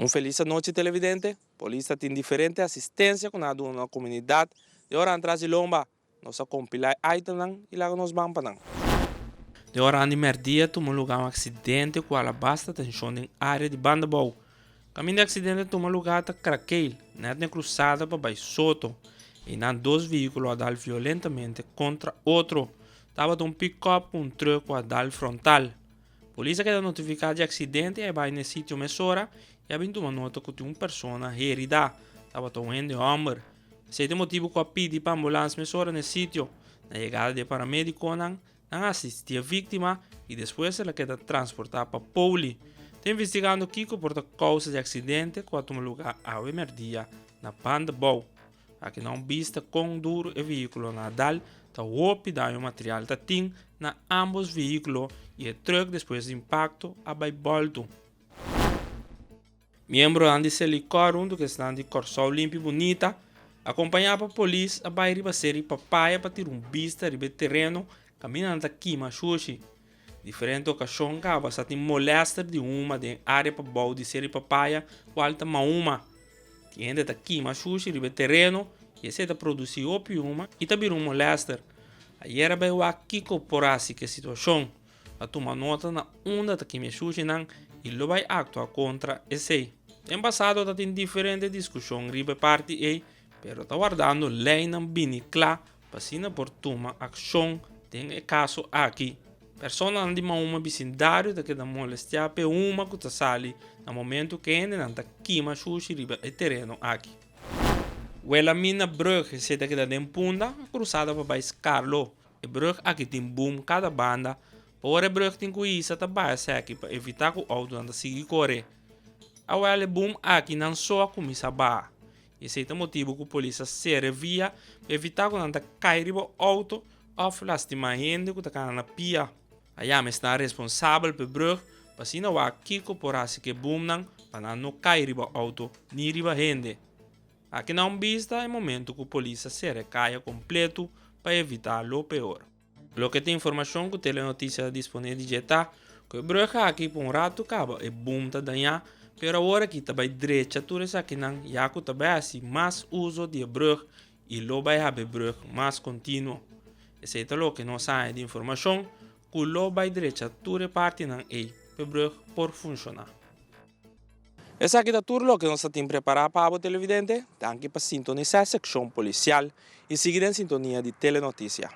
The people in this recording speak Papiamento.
Un felis anochi, televidente. Polis tin diferente asistensia ku nan a duna na komunidat. Di ora tras di lomba, nos a kompilá e itemnan i laga nos ban pa nan. Di ora di mèrdia tuma lugá un aksidente ku a hala basta atenshon den área di Bandabou. Kaminda e aksidente tuma lugá ta Krakeel, nèt na e krusada pa bai Soto. Einan dos vehíkulo a dal violentamente kontra otro. Tabata un pikòp ku un trùk ku a dal frontal. Polis a keda notifiká di aksidente i a bai na e sitio mesora i a bin tuma nota ku tin un persona heridá. Tabata un hende hòmber. Esei ta e motibu ku a pidi pa ambulans mesora na e sitio. Na yegada di e paramedikonan, nan a asistí e víktima i despues el a keda transportá pa Poli. Ta investigando kiko por ta kousa di aksidente ku a tuma lugá awe mèrdia na Bandabou. Aki nan bista kon duru e vehíkulonan a dal, ta hopi daño material ta tin na ámbos vehíkulo i e trùk despues di impakto a bai bòltu. Miembronan di Selikor huntu ku esnan di Kòrsou Limpi Bunita, akompañá pa polis a bai riba Seri Papaya pa tira un bista riba e tereno kaminda nan ta kima shushi. Diferente okashon kaba sa tin molèster di huma den área pabou di Seri Papaya kual ta Mahuma. Tin hende ta kima shushi riba e tereno i esei ta produsí hopi huma i ta bira un molèster. Ayer a bai wak kiko por hasi ku e situashon. A tuma nota na unda ta kima e shushinan i lo bai aktua kontra esei. Den pasado ta tin diferente diskushon riba e parti ei, pero ta wardando leinan bini kla pa asina por tuma akshon den e kaso aki. Personanan di Mahuma bisindario ta keda molestiá p'e huma ku ta sali na momentu ku hendenan ta kima shushi riba e tereno aki. Wilhelmina Brug, esei ta keda den Punda, a krusada pa bai Skarlo. E brug aki tin boom kada banda, pa ora e brug tin ku hisa ta baha esaki pa evitá ku outonan ta sigui kore. Awel e boom aki nan so a kuminsá baha. I esei ta motibu ku polis a sera e via pa evitá ku nan ta kai riba outo òf lastimá hende ku ta kana na pia. A yama esnan responsabel pa e brug pa asina wak kiko por hasi ku e boomnan pa nan no kai riba outo ni riba hende. Aki na un bista e momento ku polis a sera e kaya kompletu pa evitá lo peor. Loke ta informashon ku Telenoticia ta disponé di dje ta ku e brug aki pa un ratu kaba e boom ta dañá, pero awor aki ta bai drecha tur esakinan ya ku ta bai hasi mas uso di e brug i lo bai habi e brug mas kontinuo. Esei ta loke nos a haña di informashon ku lo bai drecha tur e partinan ei pa e brug por funshoná. Esaki ta tur loke nos ta tin prepará pa abo televidente. Danki pa sintonisá e sekshon polisial i sigui den sintonia di Telenoticia.